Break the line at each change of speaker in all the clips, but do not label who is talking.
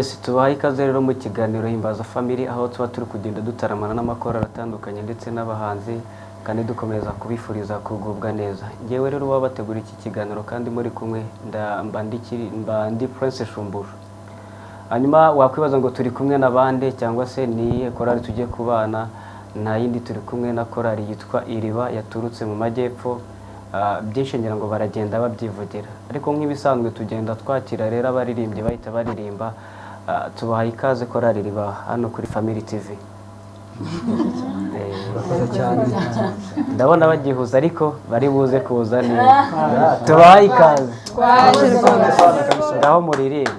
Yes, tubahaye ikaze rero mu kiganiro Himbaza Family, aho tuba turi kugenda dutaramana n'amakorali atandukanye ndetse n'abahanzi, kandi dukomeza kubifuriza kugubwa neza. Ngewe rero wabategura iki kiganiro kandi muri kumwe mba ndi Prince Shumbusho. Hanyuma wakwibaza ngo turi kumwe na bande cyangwa se ni korali tugiye kubana? Nta yindi, turi kumwe na korali yitwa Iriba yaturutse mu majyepfo. Byinshi ngira ngo baragenda babyivugira, ariko nk'ibisanzwe tugenda twakira rero abaririmbyi bahita baririmba. Tubahaye ikaze korali Iriba hano kuri Family TV.
Murakoze cyane.
Ndabona bagihuza ariko bari buze kuza neza. Tubahaye ikaze, ngaho muririmbe.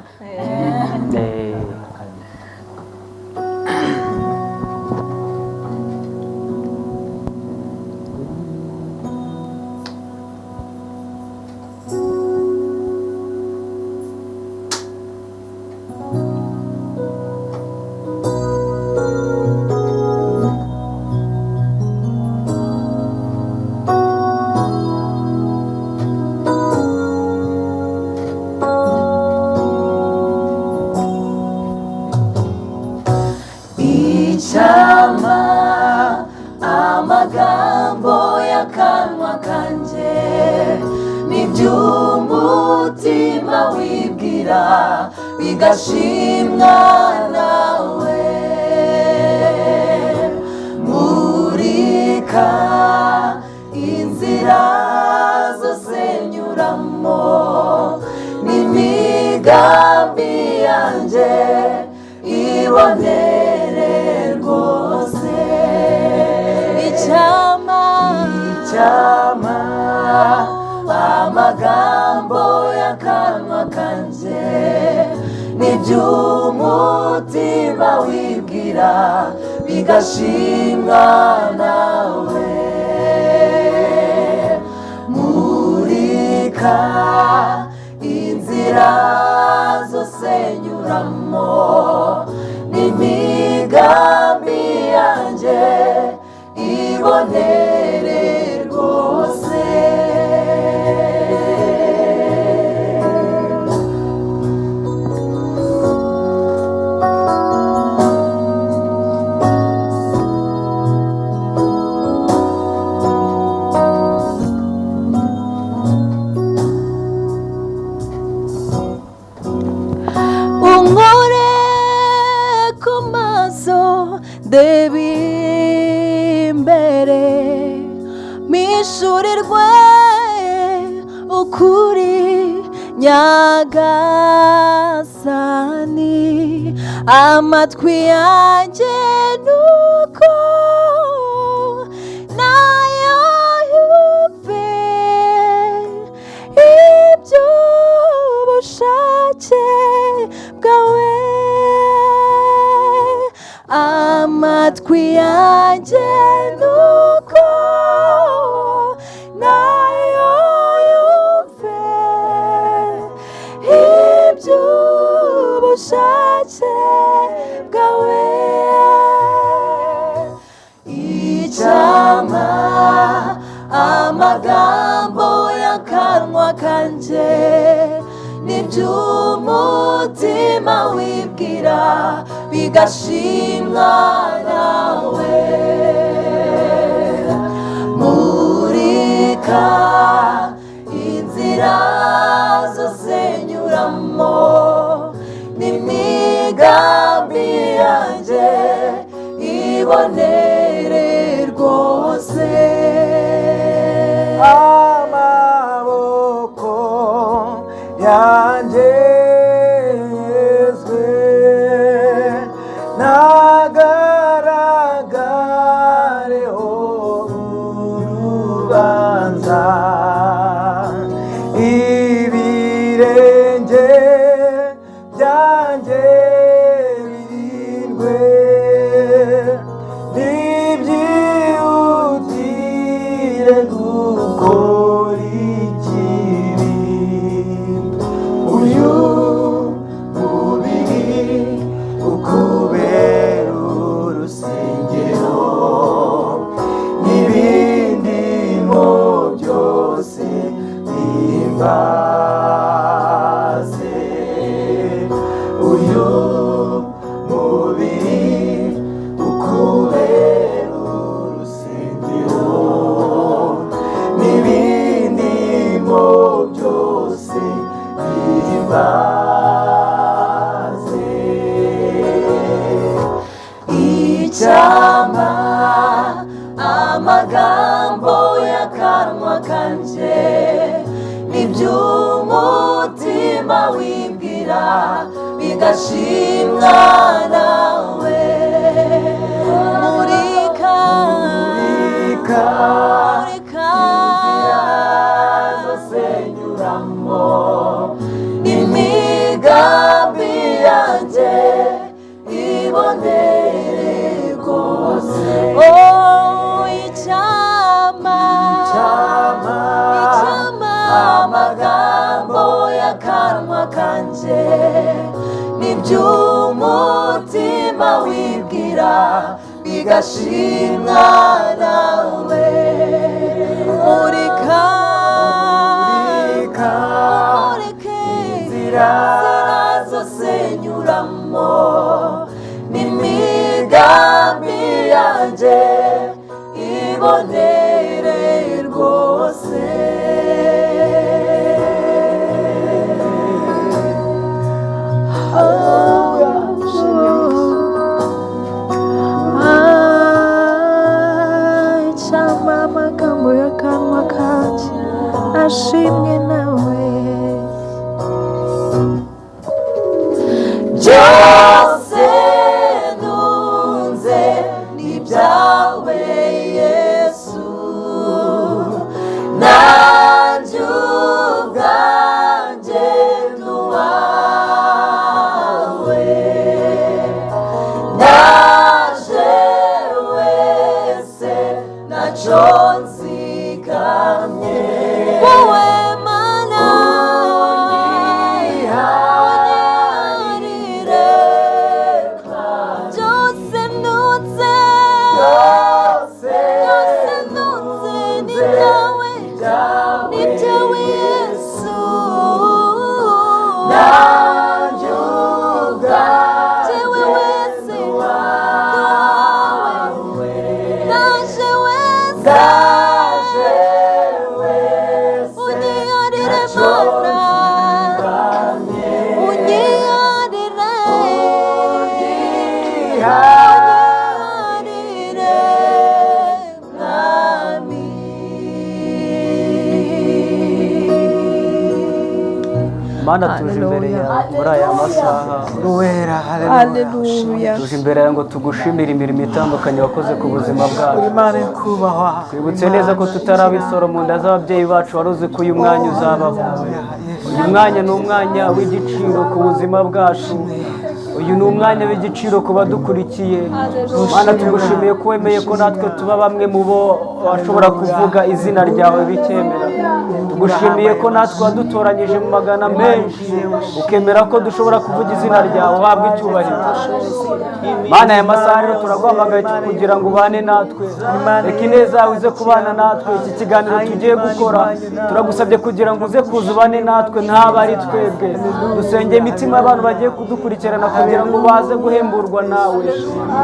Icyampa amagambo y'akanwa kanjye n'iby'umutima wibwira bigashimwa nawe, murika inzira zose nyuramo n'imigambi yanjye ibonere rwose. Icyampa, icyampa amagambo y'akanwa kanjye n'iby'umutima wibwira bigashimwa nawe, murika inzira zose nyuramo n'imigambi yanjye ibonere rwose. Unkore ku maso ndebe imbere, mpishurirwe ukuri nyagasani, amatwi yanjye nuko nayo yumve iby'ubushake bwawe, amatwi yanjye nuko nayo yumve iby'ubushake bwawe. Icyampa amagambo y'akanwa kanjye n'iby'umutima wibwira bigashimwa nawe, murika inzira zose nyuramo n'imigambi yanjye ibonere rwose.
Amaboko yanjye yezwe,
y'akanwa kanjye n'iby'umutima wibwira bigashimwa nawe. Murika,
Murika
murika
inzira zose nyuramo,
n'imigambi yanjye ibonere rwose. Oh, icyampa,
Icyampa
icyampa amagambo y'akanwa kanjye n'iby'umutima wibwira bigashimwa nawe. Murika,
Murika
umurike
inzira
zose nyuramo, n'imigambi yanjye ibonere rwose.
Icyampa amagambo y'akanwa kanjye ashimwe nawe.
Byose ntunze ni ibyawe Yesu, nanjye ubwanjye ni uwawe. Ndaje wese ntacyo nzigamye, wowe Mana unyiharire byose ntunze,
byose
byose ntunze ni ibyawe, ni ibyawe Yesu.
Nanjye ubwanjye
Jewe wese
ni uwawe.
Ndaje wese,
Ndaje wese
unyiharire
ntacyo
Mana,
nzigamye,
unyiharire,
unyiharire
unyiharire Mwami.
Mana, tuje imbere yawe muri aya masaha.
Uwera,
Haleluya.
Tuje imbere yawe ngo tugushimire imirimo itandukanye wakoze ku buzima bwacu.
Imana yo kubahwa.
Twibutse neza ko tutaraba isoro mu nda z'ababyeyi bacu, wari uzi ko uyu mwanya uzabaho. Uyu mwanya ni umwanya w'igiciro ku buzima bwacu, uyu ni umwanya w'igiciro ku badukurikiye. Mana, tugushimiye ko wemeye ko natwe tuba bamwe mu bo bashobora kuvuga izina ryawe bikemera. Tugushimiye ko natwe wadutoranyije mu magana menshi, ukemera ko dushobora kuvuga izina ryawe, uhabwe icyubahiro. Mana, aya masaha rero turaguhamagaye kugira ngo ubane natwe. Reka ineza yawe ize kubana natwe. Iki kiganiro tugiye gukora, turagusabye kugira ngo uze kuza ubane natwe, ntabe ari twebwe. Dusengeye imitima y'abantu bagiye kudukurikirana kugira ngo baze guhemburwa nawe.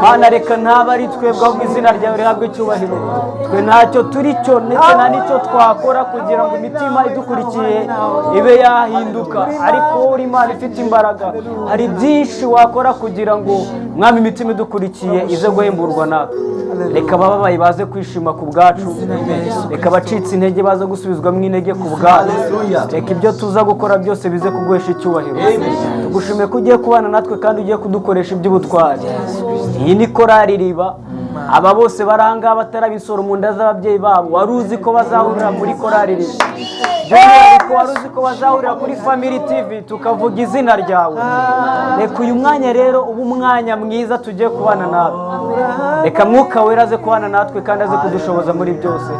Mana, reka ntabe ari twebwe, ahubwo izina ryawe rihabwe icyubahiro. Twe ntacyo turi cyo ndetse nta n'icyo twakora kugira ngo imitima idukurikiye ibe yahinduka, ariko wowe uri Imana ifite imbaraga, hari byinshi wakora kugira ngo Mwami imitima idukurikiye ize guhemburwa natwe. Reka abababaye baze kwishima ku bwacu, reka abacitse intege baze gusubizwamo intege ku bwacu, reka ibyo tuza gukora byose bize kuguhesha icyubahiro. Tugushimiye ko ugiye kubana natwe kandi ugiye kudukoresha iby'ubutwari. Iyi ni korali Iriba. Aba bose bari aha ngaha batarabisora mu nda z'ababyeyi babo, wari uzi ko bazahurira muri korali Iriba, by'umwihariko wari uzi ko bazahurira kuri Family TV tukavuga izina ryawe. Reka uyu mwanya rero ube umwanya mwiza tugiye kubana nawe. Reka Mwuka Wera aze kubana natwe kandi aze kudushoboza muri byose.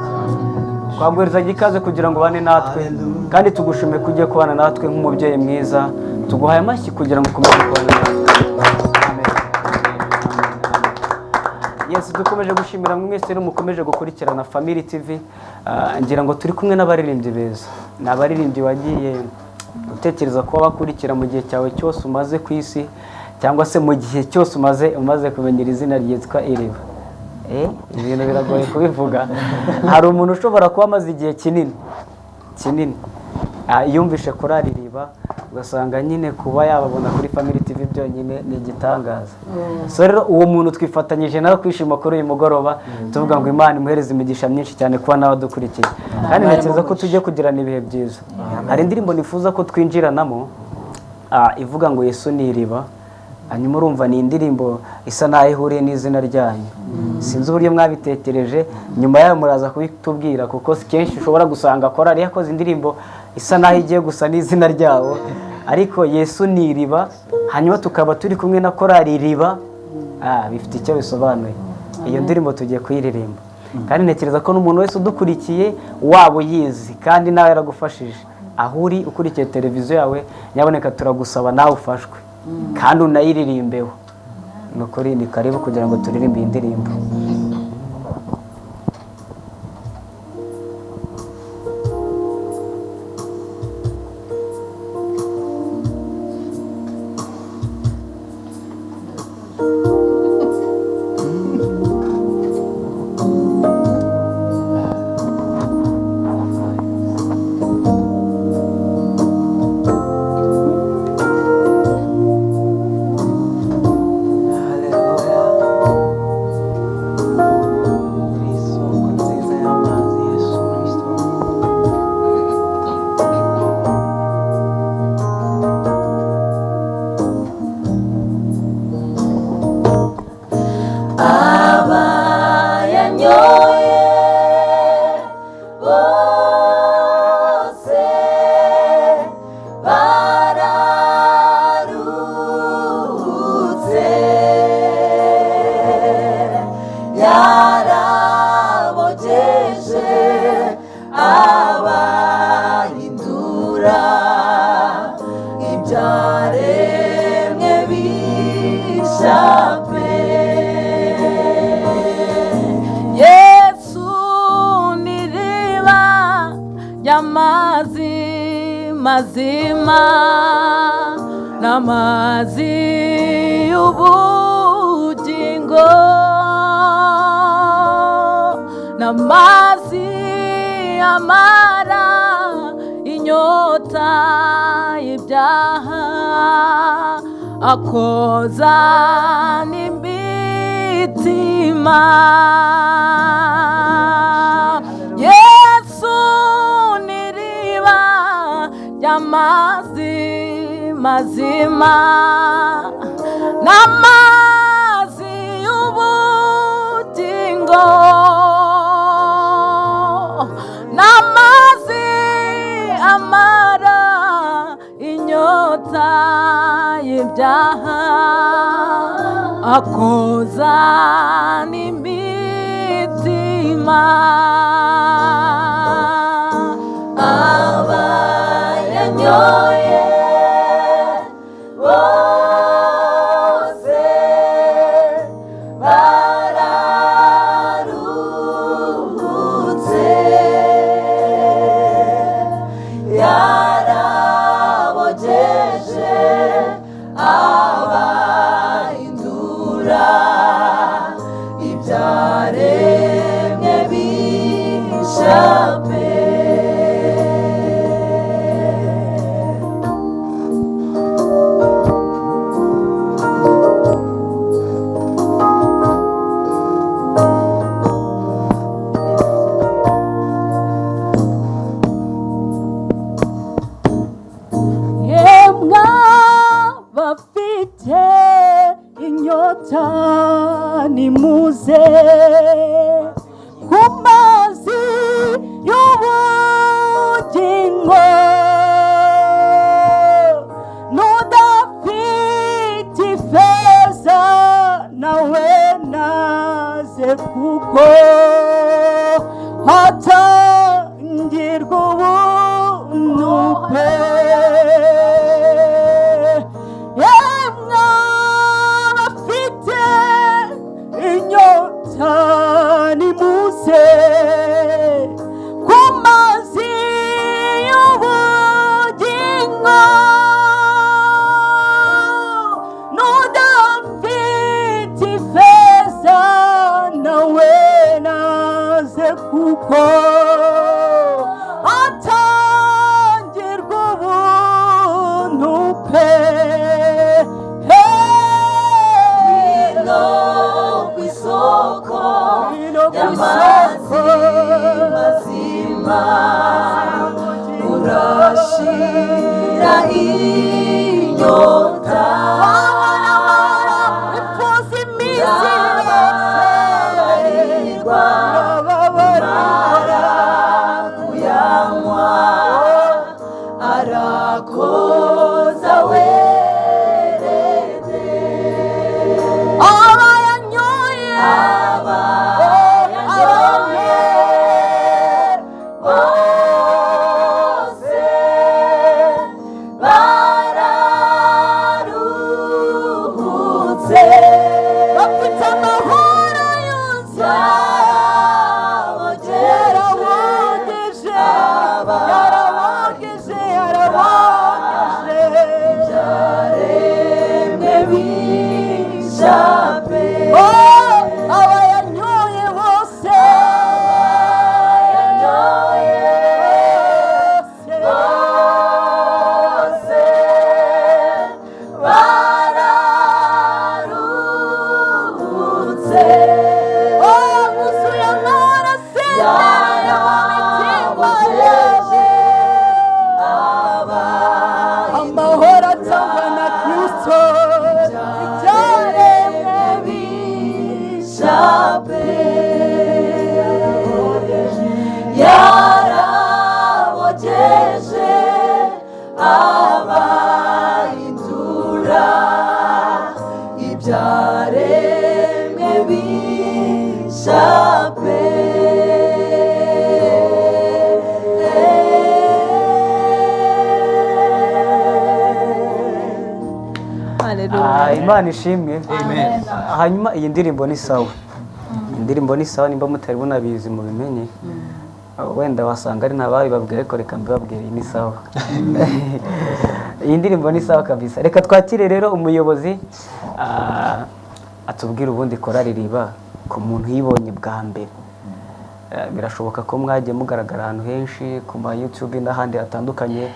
Twaguherezaga ikaze kugira ngo ubane natwe, kandi tugushime ko ugiye kubana natwe nk'umubyeyi mwiza. Tuguhaye amashyi kugira ngo ukomeze kubana natwe. Amen. Yes, dukomeje gushimira mwese rero mukomeje gukurikirana Family TV. Ngira ngo turi kumwe n'abaririmbyi beza, ni abaririmbyi wagiye utekereza kuba bakurikira mu gihe cyawe cyose umaze ku isi, cyangwa se mu gihe cyose umaze kumenyera izina ryitwa Iriba. Ibintu biragoye kubivuga. Hari umuntu ushobora kuba amaze igihe kinini kinini, yumvishe korali Iriba. Iriba, ugasanga nyine kuba yababona kuri Family TV byonyine ni igitangaza. So rero uwo muntu twifatanyije nawe kwishima kuri uyu mugoroba, tuvuga ngo Imana imuhereze imigisha myinshi cyane kuba nawe adukurikiye, kandi ntekereza ko tujye kugirana ibihe byiza. Hari indirimbo nifuza ko twinjiranamo, ivuga ngo Yesu ni iriba. Hanyuma urumva ni indirimbo isa n'aho ihuriye n'izina ryanyu. Sinzi uburyo mwabitekereje, nyuma yayo muraza kubitubwira, kuko si kenshi ushobora gusanga korali yakoze indirimbo isa n'aho igiye gusa n'izina ryabo, ariko Yesu ni iriba, hanyuma tukaba turi kumwe na korali Iriba, bifite icyo bisobanuye. Iyo ndirimbo tugiye kuyiririmba, kandi ntekereza ko n'umuntu wese udukurikiye waba uyizi kandi nawe yaragufashije, aho uri ukurikiye televiziyo yawe, nyaboneka turagusaba nawe ufashwe kandi unayiririmbeho. Ni ukuri ni karibu kugira ngo turirimbe iyi ndirimbo.
Isoko nziza y'amazi Yesu Kristo.
Abayanyoye bose bararuhutse, yarabogeje abahindura ibyaremwe bishya pe. Yesu ni iriba ry'amazi mazima n'amazi y'ubugingo, n'amazi amara inyota y'ibyaha, akoza n'imitima. Yesu ni iriba ry'amazi mazima n'amazi y'ubugingo, n'amazi amara inyota y'ibyaha, akoza n'imitima. Abayanyoye bose bararuhutse, yarabogeje abahindura ibyaremwe bishya pe.
Yemwe bafite inyota nimuze ku mazi y'ubugingo, n'udafite ifeza nawe naze, kuko hatangirwa ubuntu pe. Yemwe abafite inyota nimuze ku mazi y'ubugingo, n'udafite ifeza nawe naze, kuko atangirwa ubuntu.
y'ubuzima urashira inyota
wifuza iminsi
urababarirwa
urababarirwa
kuyanywa arakoza werede
abayanyoye
abayanyoye bose bararuhutse
bafite amahoro yuzuye yarabogeje yarabogeje yarabogeje
ibyaremwe bishya pe
Oh, abayanyoye bose
abayanyoye bose bararuhutse
Oh, wuzuye amahoro asendereye mu mitima
yarabogeje
amahoro atangwa na Kristo ibyaremwe
bishya pe yarabogeje abahindura ibyaremwe bishya pe
Ah, Imana ishimwe. Hanyuma iyi ndirimbo ni sawa. Indirimbo ni sawa nimba mutari munabizi mubimenye. Wenda wasanga ari ntababibabwira ariko reka mbibabwire iyi ni sawa. Iyi ndirimbo ni sawa kabisa. Reka twakire rero umuyobozi atubwire ubundi korali Riba ku muntu uyibonye bwa mbere. Birashoboka ko mwagiye mugaragara ahantu henshi ku ma YouTube n'ahandi hatandukanye.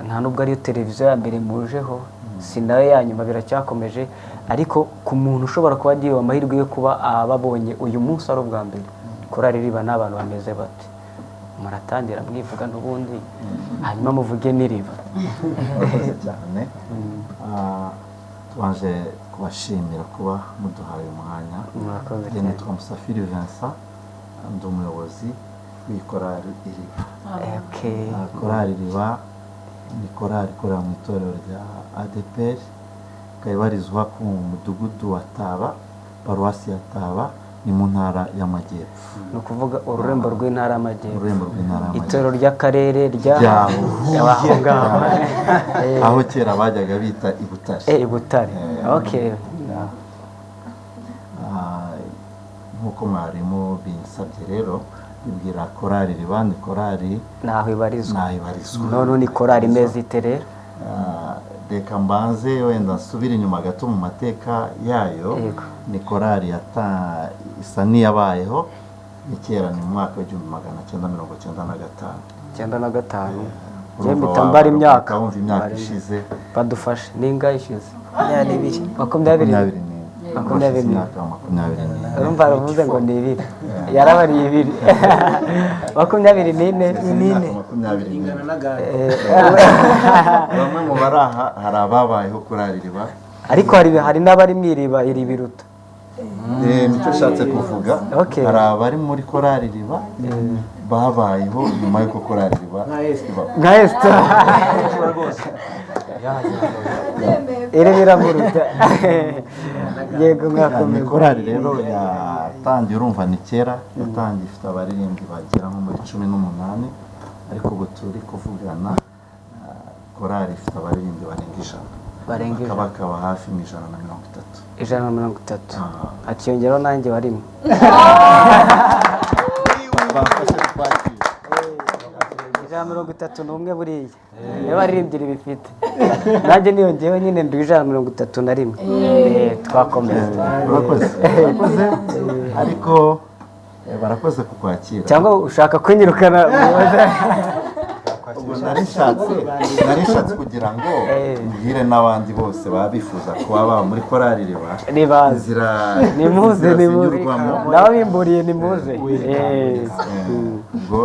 Nta nubwo ariyo televiziyo ya mbere mujeho, si nayo ya nyuma, biracyakomeje, ariko ku muntu ushobora kuba agiriwe amahirwe yo kuba ababonye uyu munsi ari ubwa mbere, korali Riba ni abantu bameze bate? Muratangira mwivuga n'ubundi, hanyuma muvuge n'iriba.
Murakoze cyane. Tubanje kubashimira kuba muduhaye umwanya.
Murakoze
Njye
cyane.
nitwa Musafiri Vincent, ndi umuyobozi w'ikorali Iriba.
Okay.
Korali Iriba ni korali ikorera mu itorero rya ADEPR, ikaba ibarizwa ku mudugudu wa Taba, paruwasi ya Taba, ni mu ntara y'Amajyepfo.
Ni ukuvuga ururembo rw'intara y'Amajyepfo.
Ururembo rw'intara y'Amajyepfo.
Itorero ry'akarere rya
Rya
aho ngaho.
Aho kera bajyaga bita i Butare.
I Butare. Okay.
Nk'uko mwarimu binsabye rero, ibwira korali Riba ni korali
Naho ibarizwa.
Naho ibarizwa.
None ni korali imeze ite rero?
Reka mbanze wenda nsubire inyuma gato mu mateka yayo.
Yego.
Ni korali isa n'iyabayeho ni kera, ni mu mwaka w'1995.
95.
Urumva
Njye mpita mbara imyaka.
wumva imyaka ishize.
Badufashe. Ni ingahe ishize?
22.
24.
24.
24.
Imyaka 24.
Urumva aravuze ngo ni ibiri. Yarabariye ibiri. 24.
Imyaka 24. Bamwe mu bari aha hari ababayeho korali Iriba.
Ariko hari n'abari mu iriba iri biruta.
Nicyo nshatse kuvuga.
Okay.
Hari abari muri korali Iriba babayeho nyuma y'uko korali Iriba ibaho.
Nka Esther. Iri biramuruta. Yego mwakomeza.
Ni korali rero yatangiye, urumva ni kera, yatangiye ifite abaririmbyi bagera nko muri 18, ariko ubu turi kuvugana korali ifite abaririmbyi barenga 100.
Barenga 100.
Bakaba hafi mu 130.
130. Hakiyongeraho nanjye barimo.
Bafashe twakira.
131 buriya. Niyo baririmbyi bifite. Nanjye niyongeyeho nyine ndi 131. Twakomeza.
Urakoze. Urakoze. Ariko barakoze kukwakira.
Cyangwa ushaka kunyirukana.
Ubwo nari nshatse kugira ngo mbwire n'abandi bose baba bifuza kuba baba muri korali Riba
Nibaze.
inzira
Nimuze.
inzira
Nimuze.
zinyurwamo.
Nababimburiye, nimuze.
Ubwo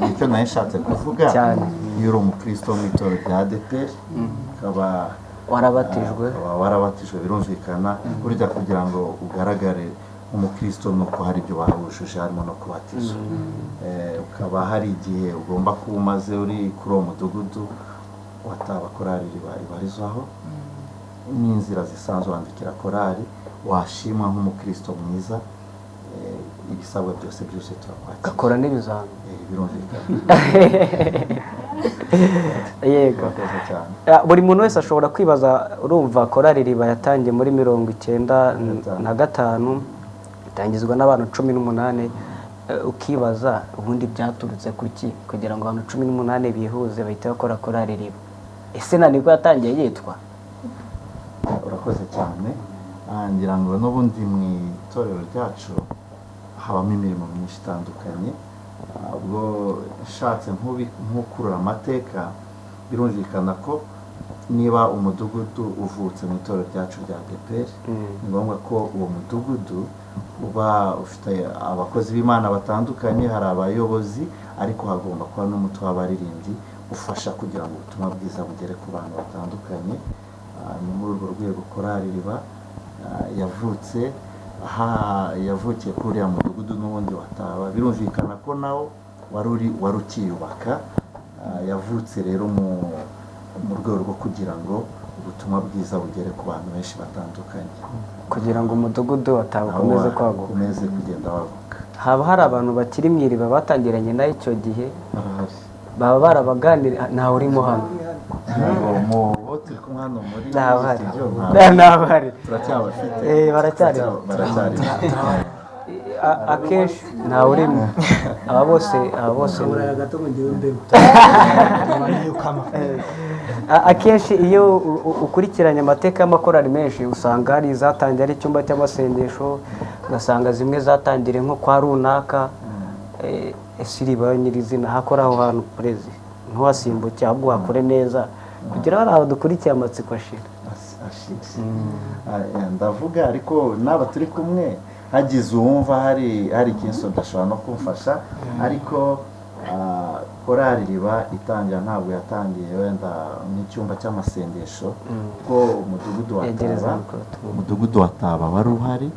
nicyo nari nshatse kuvuga.
Cyane.
Iyo uri umukristo wo mu itorero rya ADEPR, ukaba
warabatijwe,
ukaba warabatijwe, birumvikana burya kugira ngo ugaragare nk'umukristo ni uko hari ibyo wujuje, harimo no kubatizwa. Ukaba hari igihe ugomba kuba umaze uri kuri uwo mudugudu wataba korali Riba ibarizwaho. N'inzira zisanzwe, wandikira korali, washimwa nk'umukristo mwiza, ibisabwa byose byose turakwakira.
Gakora n'ibizami.
Birumvikana.
Yego.
Murakoze cyane.
Buri muntu wese ashobora kwibaza, urumva korali Riba yatangiye muri 95, itangizwa n'abantu 18. Ukibaza ubundi byaturutse ku ki kugira ngo abantu 18 bihuze bahite bakora korali Riba? Ese na niko yatangiye yitwa?
Urakoze cyane. Ngira ngo n'ubundi mu itorero ryacu habamo imirimo myinshi itandukanye. Ubwo nshatse nk'ukurura amateka, birumvikana ko niba umudugudu uvutse mu itorero ryacu rya ADEPR, ni ngombwa ko uwo mudugudu uba ufite abakozi b'Imana batandukanye. Hari abayobozi, ariko hagomba kuba n'umutwe w'abaririmbyi ufasha kugira ngo ubutumwa bwiza bugere ku bantu batandukanye. Ni muri urwo rwego korali Riba yavutse, yavukiye kuri uriya mudugudu n'ubundi wataba. Birumvikana ko nawo wari uri wari ukiyubaka. Yavutse rero mu rwego rwo kugira ngo ubutumwa bwiza bugere ku bantu benshi batandukanye,
kugira ngo umudugudu wataba ukomeze kwaguka,
ukomeze kugenda waguka.
Haba hari abantu bakiri mu iriba batangiranye nayo icyo gihe?
Barahari.
Baba barabaganira, ntawe urimo hano?
Ngo mu bo turi kumwe hano muri
Ntawe uhari.
studio, ntawe.
Ntawe uhari.
Turacyabafite.
Baracyari.
Baracyari.
Akenshi ntawe urimo, aba bose.
Uraya gato ngo ngewe mbeho.
Akenshi iyo ukurikiranye amateka y'amakorali menshi, usanga hari izatangiye ari icyumba cy'amasengesho, ugasanga zimwe zatangiriye nko kwa runaka. Ese iriba nyirizina hakora aho hantu perezi ntuhasimbuke, ahubwo uhakore neza kugira ngo aho dukurikiye amatsiko ashira.
Ashire. Ndavuga ariko n'aba turi kumwe, hagize uwumva hari ikintu adashobora no kumfasha, ariko korali Riba itangira ntabwo yatangiye wenda nk'icyumba cy'amasengesho, kuko umudugudu wa
Yegereza
Taba
mikoro tumve.
umudugudu wa Taba wari uhari.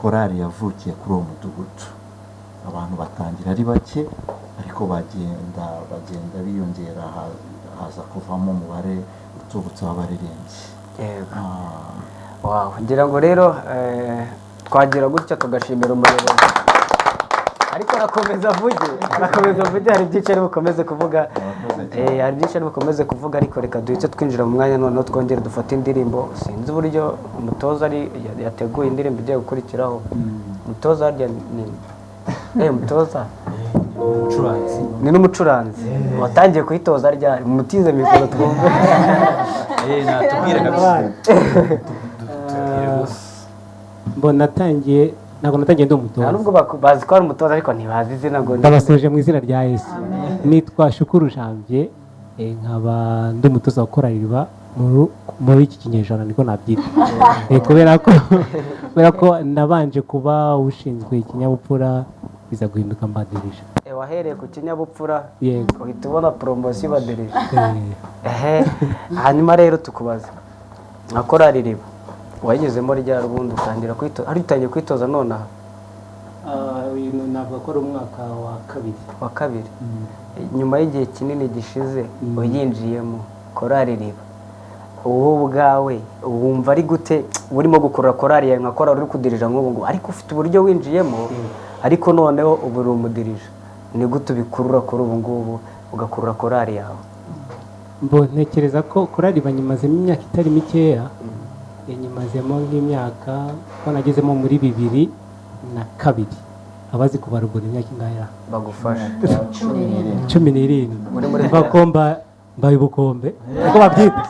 Korali yavukiye kuri uwo mudugudu, abantu batangira ari bake, ariko bagenda biyongera, haza kuvamo umubare utubutse w'abaririmbyi.
Yego. Wow, ngira ngo rero twagira gutya tugashimira umuyobozi, ariko arakomeza avuge, hari byinshi ari bukomeze kuvuga.
Murakoze cyane.
Hari byinshi ari bukomeze kuvuga, ariko reka duhite twinjira mu mwanya noneho twongere dufate indirimbo. Sinzi uburyo umutoza ari yateguye indirimbo igiye gukurikiraho. Umutoza harya ni umutoza?
Umucuranzi.
Ni n'umucuranzi. Watangiye kuyitoza ryari? Mutize mikoro twumve.
Natubwire kabisa. Tubwire rwose.
Mbona natangiye, ntabwo natangiye ndi
Nta
umutoza.
nubwo bazi ko ari umutoza, ariko ntibazi izina ngo ni
Ndabasuhuje mu izina rya Yesu. Nitwa Shukuru Janvier, nkaba ndi umutoza wa korali Riba muri iki kinyejana, niko nabyita. Kubera ko nabanje kuba ushinzwe ikinyabupfura, biza guhinduka mbadirije.
Wahereye ku kinyabupfura,
Yego.
uhita ubona poromosiyo badirije.
Eh.
Ehe, hanyuma rero tukubaza, nka korali Riba wayigezemo ryari? Ubundi utangira kwitoza, hari utangiye kwitoza nonaha?
Uyu navuga ko ari umwaka wa kabiri.
Wa kabiri, nyuma y'igihe kinini gishize uyinjiyemo korali Riba. Wowe ubwawe wumva ari gute urimo gukurura korali yawe nka korali uri kudirija nk'ubu ngubu, ariko ufite uburyo winjiyemo, ariko noneho ubu uri umudirija, ni gute ubikurura kuri ubu ngubu, ugakurura korali yawe?
Mbo ntekereza ko korali banyimazemo imyaka itari mikeya, nyimazemo nk'imyaka ko nagezemo muri 2002. Abazi kubara ubwo ni imyaka ingahe?
Bagufasha.
17.
17.
Muri
Mva ko mbaye ubukombe uko babyita.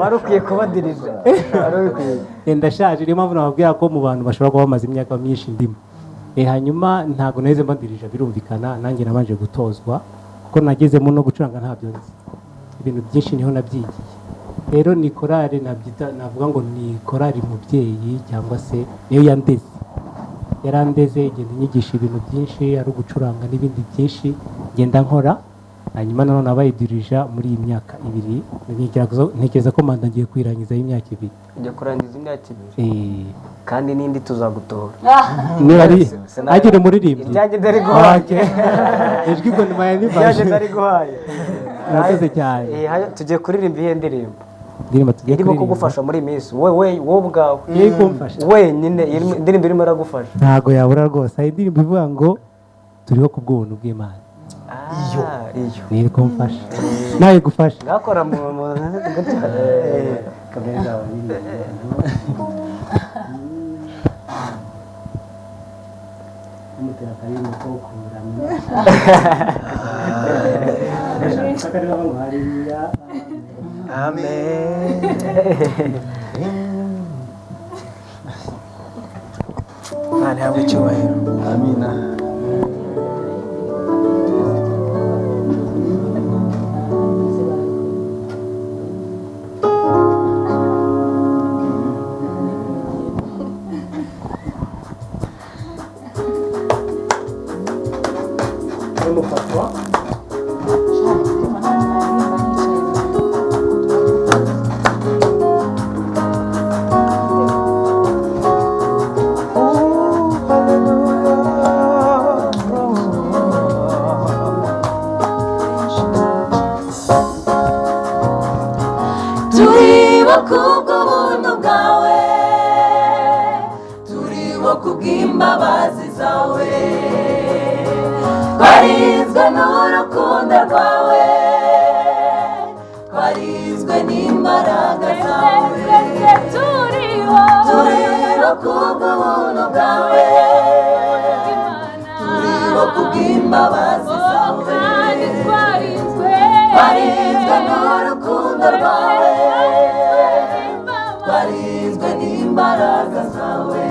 Wari ukwiye kuba dirija, wari ukwiye.
Ndashaje, niyo mpamvu nababwira ko mu bantu bashobora kuba bamaze imyaka myinshi ndimo. Hanyuma ntabwo nahise mbadirija, birumvikana, nanjye nabanje gutozwa. Kuko nagezemo no gucuranga ntabyo nzi, ibintu byinshi niho nabyigiye. Rero ni korali nabyita, navuga ngo ni korali mubyeyi, cyangwa se niyo yandeze, yarandeze, igenda inyigisha ibintu byinshi, ari ugucuranga n'ibindi byinshi ngenda nkora. Hanyuma nanone abayidirija muri iyi myaka 2, ntekereza ko manda ngiye kuyirangiza y'imyaka 2.
Ujya kurangiza imyaka 2?
Eh.
Kandi n'indi tuzagutora.
Niba ari agire umuririmbyi.
Ibyanjye ndari guhaye.
Ijwi ngo ni mayani.
Ibyanjye ndari guhaye.
Murakoze cyane.
Tugiye kuririmba iyihe ndirimbo?
Indirimbo tugiye
irimo
kuririmba
kugufasha muri iyi minsi, wowe ubwawe
iri kumfasha
wenyine, indirimbo irimo iragufasha.
Ntago yabura rwose. Hari indirimbo ivuga ngo turiho ku bw'ubuntu bw'Imana.
Iyo
niyo kumfasha, nawe gufasha.
Ngakora mu
kumutera akaririmbo ko kuramya.
Amen. Imana ihabwe icyubahiro.
Amina.
Turiho kubw'ubuntu bwawe, turiho kubw'imbabazi zawe, twarinzwe n'urukundo rwawe, twarinzwe n'imbaraga zawe.
Turiho
Turiho kubw'ubuntu bwawe, turiho kubw'imbabazi zawe,
kandi twarinzwe,
twarinzwe n'urukundo rwawe, twarinzwe n'imbaraga zawe.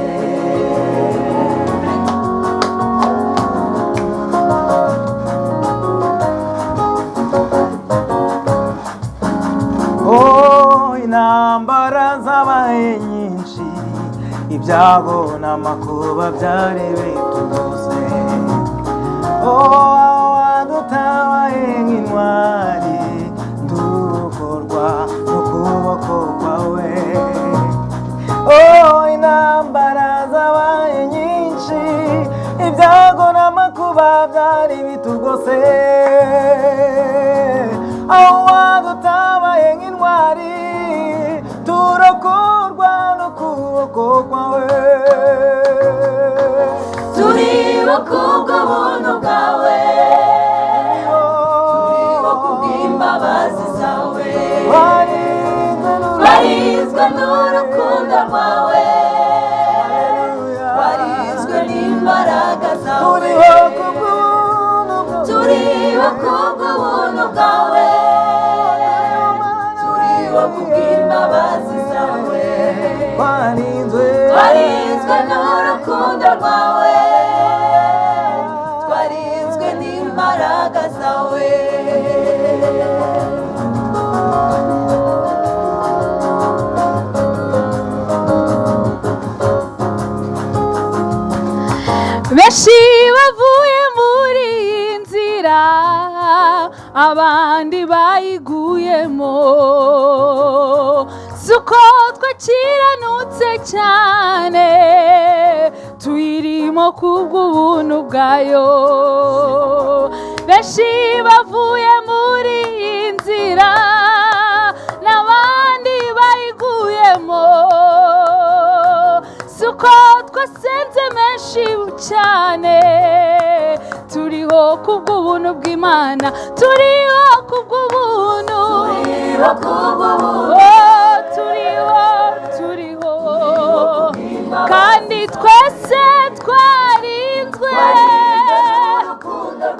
Oh, intambara zabaye nyinshi, ibyago n'amakuba byari bitugose. Oh, wadutabaye nk'intwari, turokorwa n'ukuboko kwawe. Oh, intambara zabaye nyinshi, ibyago n'amakuba byari bitugose. Aho wadutabaye nk'intwari, turokorwa n'ukuboko kwawe.
Turiho kubw'ubuntu bwawe, turiho kubw'imbabazi zawe, twarinzwe n'urukundo rwawe, twarinzwe n'imbaraga zawe. Turiho kubw'ubuntu bwawe, turiho kubw'imbabazi zawe, twarinzwe n'urukundo rwawe, twarinzwe n'imbaraga zawe.
Benshi bavuye muri iyi nzira, abandi bayiguyemo. Si uko twakiranutse cyane, tuyirimo kubw'ubuntu bwayo. Benshi bavuye muri iyi nzira, n'abandi bayiguyemo. Si uko twasenze menshi cyane, turiho kubw'ubuntu bw'Imana, turiho kubw'ubuntu,
Turiho kubw'ubuntu,
oh, turiho, turiho, kandi twese twarinzwe,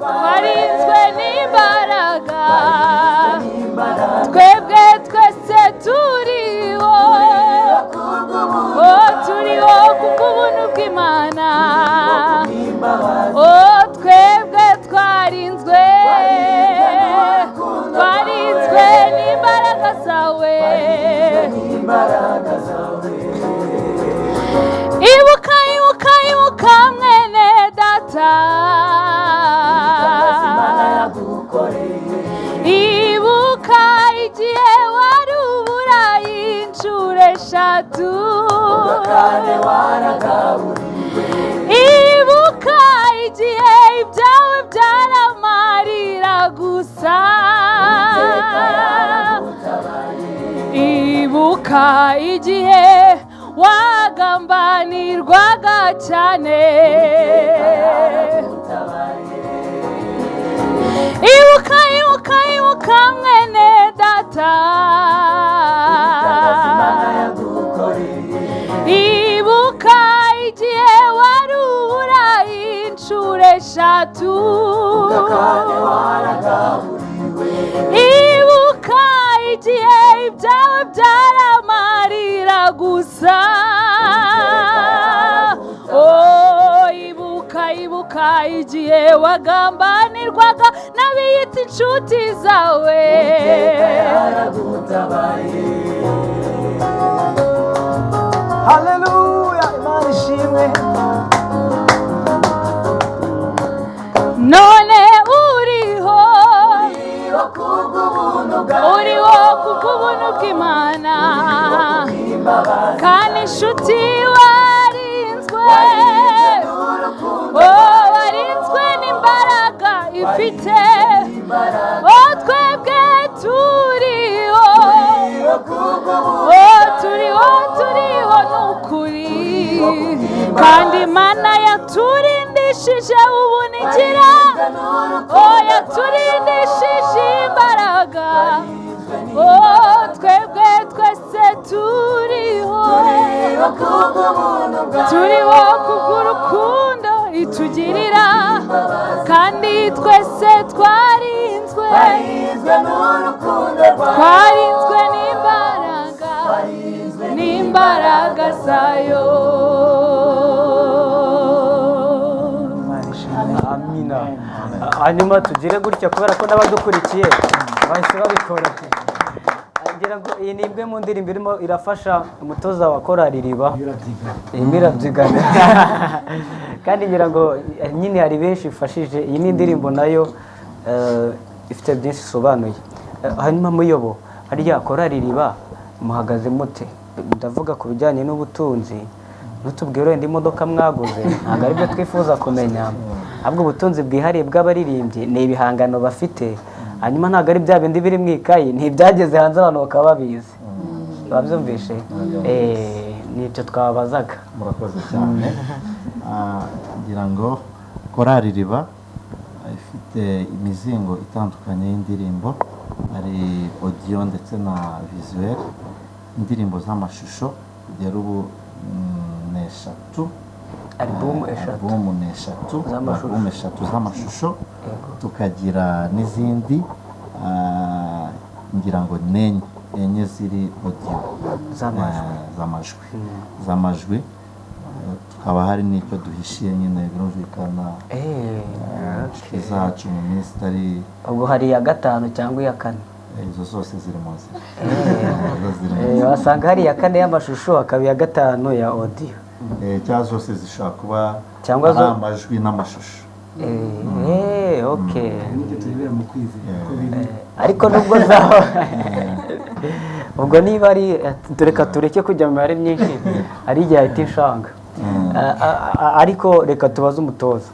twarinzwe n'imbaraga, twebwe twese turiho, oh, turiho kubw'ubuntu bw'Imana, oh, twebwe twarinzwe, eshatu. Ibuka igihe ibyawe byaramarira gusa. Ibuka igihe wagambanirwaga cyane. Ibuka, ibuka, ibuka mwene data. Ibuka igihe warubura inshuro eshatu. Ibuka igihe ibyawe byaramarira gusa. Oh, ibuka, ibuka igihe wagambanirwaga n'abiyita inshuti zawe.
Haleluya, Imana ishimwe.
None uriho, uriho kubw'ubuntu bw'Imana, kandi inshuti warinzwe, oh, warinzwe n'imbaraga ifite. Oh, twebwe turiho, oh, turiho, turiho n'ukuri, kandi Imana yaturindishije ubunikira. Oh, yaturindishije imbaraga. Oh, twebwe twese turiho, turiho kubw'urukundo itugirira, kandi twese twarinzwe, twarinzwe n'imbaraga, n'imbaraga zayo.
Amina. Hanyuma tugire gutya kubera ko n'abadukurikiye bahise babikora. Ngira ngo iyi ni imwe mu ndirimbo irimo irafasha umutoza wa korali Iriba. Irimo irabyigana. Kandi ngira ngo nyine hari benshi ifashije. Iyi ni indirimbo nayo ifite byinshi isobanuye. Hanyuma muyobo, harya korali Iriba muhagaze mute? Ndavuga ku bijyanye n'ubutunzi. Ntutubwire wenda imodoka mwaguze, ntabwo aribyo twifuza kumenya, ahubwo ubutunzi bwihariye bw'abaririmbyi ni ibihangano bafite. Hanyuma ntabwo ari bya bindi biri mu ikayi, ntibyageze hanze abantu bakaba babizi. Babyumvishe? Nibyo twabazaga.
Murakoze cyane. Ngira ngo korali Iriba ifite imizingo itandukanye y'indirimbo, hari audio ndetse na visuel, indirimbo z'amashusho kugera ubu ni eshatu.
Album eshatu.
Album ni eshatu album eshatu z'amashusho, tukagira n'izindi ngira ngo nenye enye ziri audio z'amajwi, z'amajwi. Tukaba hari n'icyo duhishiye nyine birumvikana izacu mu minsi itari.
Ubwo hari iya gatanu cyangwa iya kane?
Izo zose ziri mu nzira.
Wasanga hari iya kane y'amashusho hakaba iya gatanu ya audio.
Cyangwa zose zishobora kuba
cyangwa
ari amajwi n'amashusho.
Okay. Ariko nubwo zaba ubwo niba ari reka tureke kujya mu mibare myinshi, ari igihe ahita inshanga. Ariko reka tubaze umutoza.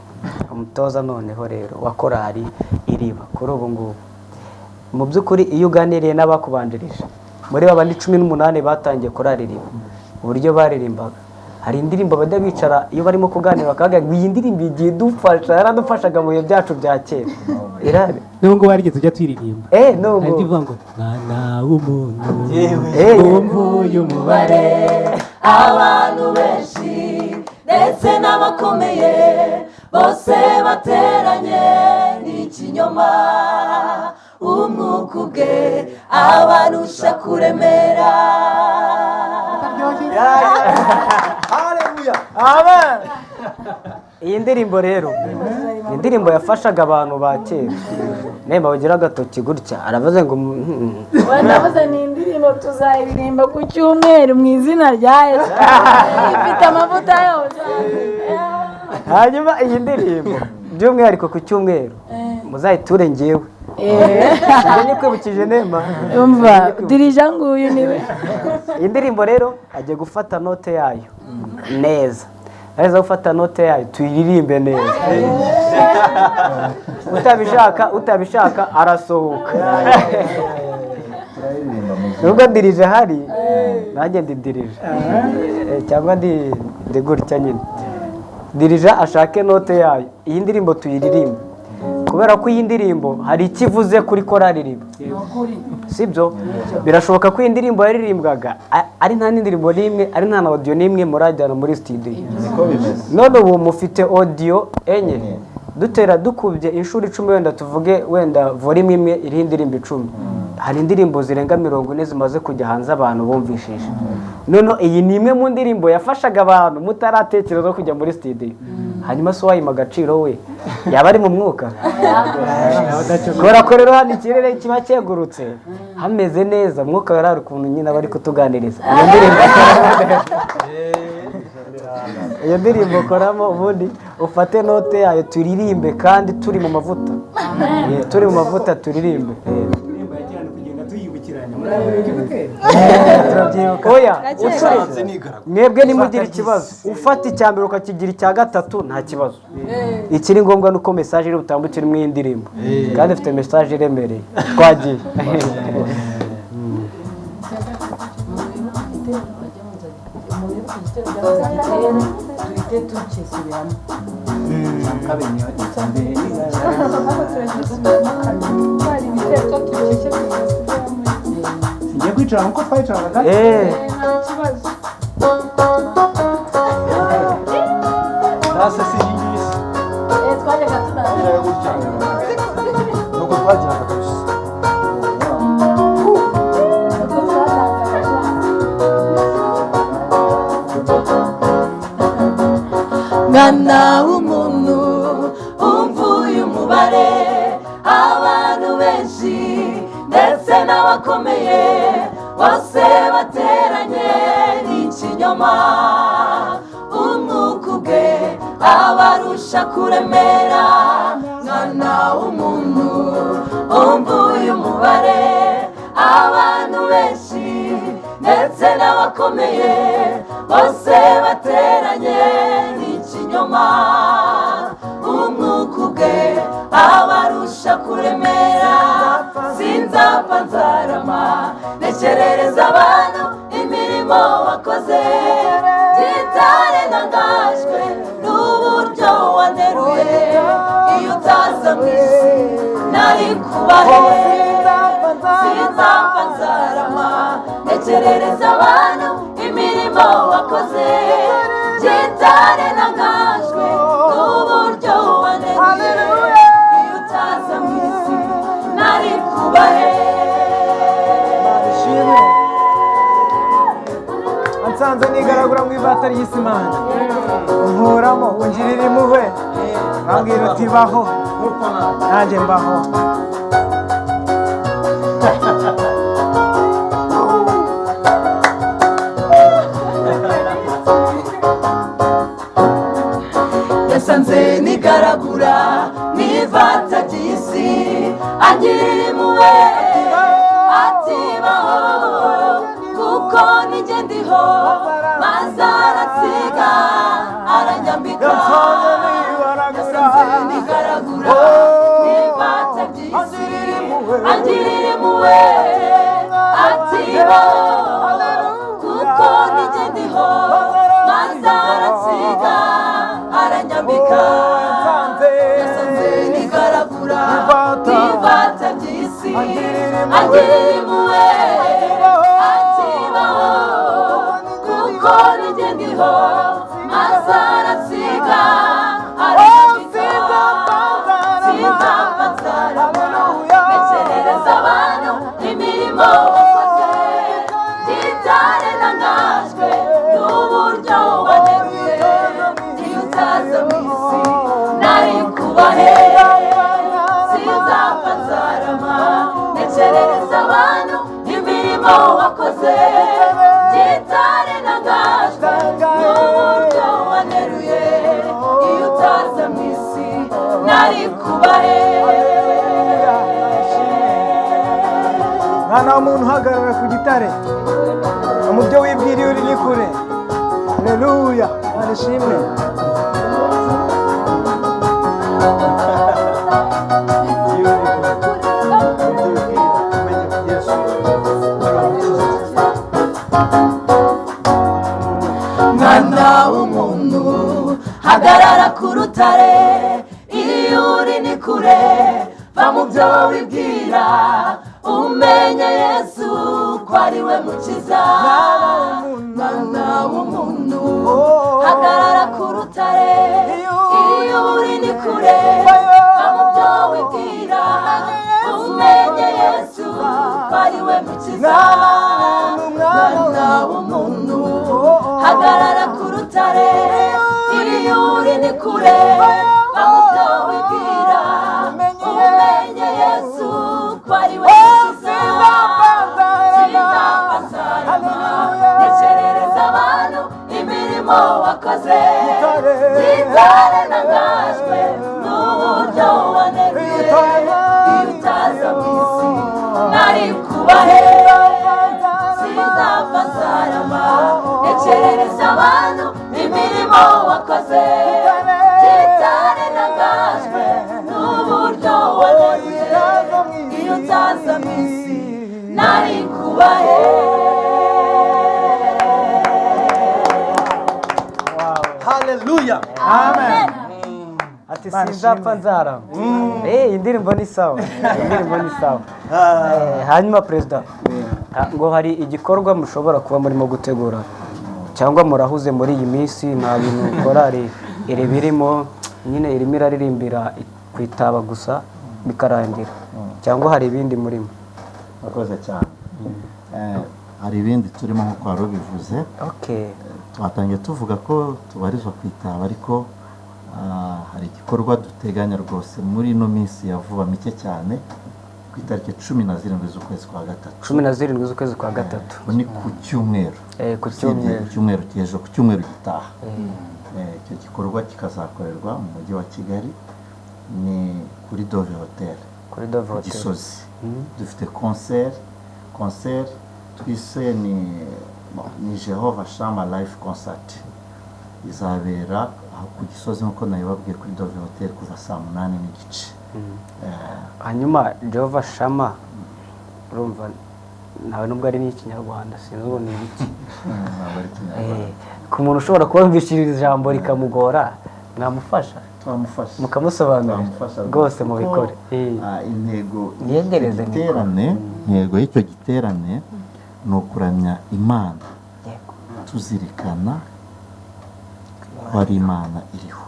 Umutoza noneho rero wa korali Iriba kuri ubu ngubu, mu by'ukuri iyo uganiriye n'abakubanjirije muri babandi 18 batangiye korali Iriba, uburyo baririmbaga, hari indirimbo bajya bicara iyo barimo kuganira bakavuga ngo iyi ndirimbo igiye idufasha, yaradufashaga mu bihe byacu bya kera. Irari
nubwo warigeze ujya tuyiririmba
nubwo
ivuga ngo mwana w'umuntu wumvuye
umubare abantu benshi ndetse n'abakomeye bose bateranye n'ikinyoma, umwuka ubwe abarusha kuremera.
Haleluya, amen.
Iyi ndirimbo rero ni indirimbo yafashaga abantu ba kera. Nemba bagira agatoki gutya aravuze ngo
ndavuze ni indirimbo tuzayiririmba ku cyumweru mu izina rya Yesu, ifite amavuta yose.
Hanyuma iyi ndirimbo by'umwihariko ku cyumweru muzayiture ngewe Njye kwibukije Nema.
Umva dirija nguyu niwe.
Iyi ndirimbo rero agiye gufata note yayo neza. Neza gufata note yayo tuyiririmbe neza. Utabishaka arasohoka. Nubwo dirije hari nanjye ndi dirije cyangwa ndi gutya nyine. Dirija ashake note yayo, iyi ndirimbo tuyiririmbe kubera ko iyi ndirimbo hari ikivuze kuri korali Iriba, sibyo? Birashoboka ko iyi ndirimbo yaririmbwaga ari nta n'indirimbo n'imwe, ari nta na audio n'imwe murajyana muri studio. None ubu mufite audio 4 dutera dukubye inshuro 10, wenda tuvuge wenda volume imwe iriho indirimbo 10. Hari indirimbo zirenga 40 zimaze kujya hanze abantu bumvishije. None iyi ni imwe mu ndirimbo yafashaga abantu mutaratekereza kujya muri studio. Hanyuma so wayima agaciro we yaba ari mu mwuka. Kubera ko rero hano ikirere kiba cyegurutse hameze neza, mwuka yarari ukuntu nyine bari kutuganiriza. Iyo ndirimbo koramo ubundi ufate note yayo turirimbe kandi turi mu mavuta. Turi mu mavuta turirimbe. Oya, mwebwe nimugira ikibazo ufata icya mbere ukakigira icya gatatu nta kibazo. Ikiri ngombwa nuko message iri butambukire mu indirimbo, kandi ifite message iremereye. Twagiye.
Ngiye kwicara nkuko twayicaraga.
Nasa si yingisi. Nuko twagiraga kabisa.
Mwana w'umuntu umvuye umubare abantu benshi ndetse n'abakomeye bose bateranye n'ikinyoma, umwuka ubwe abarusha kuremera. Mwana w'umuntu umvuye umubare abantu benshi ndetse n'abakomeye bose bateranye n'ikinyoma, umwuka ubwe abarusha kuremera. Sinzapfa nzarama ntekerereza abantu imirimo wakoze, gitare ntangajwe n'uburyo waneruye. Iyo utaza mu isi nari kubahe. Sinzapfa nzarama ntekerereza abantu imirimo wakoze, gitare ntangajwe n'uburyo waneruye. Iyo utaza mu isi nari kubahe.
Ansanze nigaragura mu ivata ry'Isimana, unkuramo ungirira impuhwe, bambwira uti baho nanjye mbaho.
Yasanze nigaragura mu ivata ry'isi, angirira impuhwe ati baho kuko nijye ndiho, maze aransiga aranyambika. Yasanze nigaragura mu ivata ry'isi, angirira impuhwe ati baho kuko nijye ndiho, maze aransiga aranyambika. Yasanze nigaragura mu ivata ry'isi, angirira impuhwe ati baho kuko nijye ndiho, maze aransiga aranyambika. Sinzapfa nzarama ntekerereza abantu imirimo wakoze, gitare ntangajwe n'uburyo waneruye. Iyo utaza mu isi nari kubahe. Sinzapfa nzarama ntekerereza abantu imirimo wakoze, gitare ntangajwe n'uburyo waneruye. Iyo utaza mu isi nari kubahe.
Mwana w'umuntu, uhagarara ku gitare, mu byo wibwiriye uri ni kure. Haleluya, Mana ishimwe.
Mwana w'umuntu, hagarara ku rutare, iyo uri ni kure. Va mu byo wibwira, umenye Yesu ko ari we mukiza. Mwana w'umuntu, hagarara ku rutare, iyo uri ni kure. Va mu byo wibwira, umenye Yesu ko ari we mukiza. Mwana w'umuntu, hagarara ku rutare, iyo uri ni kure. Va mu byo wibwira, umenye Yesu ko ari we mukiza. Sinzapfa nzarama, ntekerereza abantu imirimo wakoze. Gitare ntangajwe n'uburyo waneruye. Iyo utaza mu isi nari kubahe? Sinzapfa nzarama, ntekerereza abantu imirimo wakoze. Gitare ntangajwe n'uburyo waneruye. Iyo utaza mu isi nari kubahe?
Haleluya.
Amen.
Ati sinzapfa nzarama. Indirimbo ni sawa, indirimbo ni sawa. Hanyuma perezida, ngo hari igikorwa mushobora kuba murimo gutegura cyangwa murahuze muri iyi minsi? Nta bintu korari iri birimo nyine, irimo iraririmbira ku itaba gusa bikarangira, cyangwa hari ibindi murimo?
Murakoze cyane. Hari ibindi turimo nk'uko wari ubivuze. Twatangiye tuvuga ko tubarizwa ku itaba, ariko hari igikorwa duteganya rwose muri ino minsi ya vuba mike cyane, ku itariki 17 z'ukwezi kwa gatatu.
17 z'ukwezi kwa gatatu.
Ubwo ni ku cyumweru.
Ku
Usibye
cyumweru.
Ku cyumweru cy'ejo, ku cyumweru gitaha. Icyo gikorwa kikazakorerwa mu mujyi wa Kigali, ni kuri Dove Hotel.
Kuri Dove Hotel.
Gisozi. Dufite concert twise ni Jehovah Shammah Live Concert. Izabera aho ku Gisozi nk'uko nabibabwiye, kuri Dove Hotel, kuva saa 8:30.
Hanyuma Jehovah Shammah, urumva ntawe nubwo ari n'Ikinyarwanda, sinzi ubu ni ibiki.
Ntabwo ari Ikinyarwanda.
Ku muntu ushobora kuba yumvishije iri jambo rikamugora, mwamufasha?
Twamufasha.
Mukamusobanurira.
Twamufasha.
Rwose mubikore.
Kuko, intego
Yegereze
y'icyo giterane, intego y'icyo giterane ni ukuramya Imana tuzirikana ko ari Imana iriho.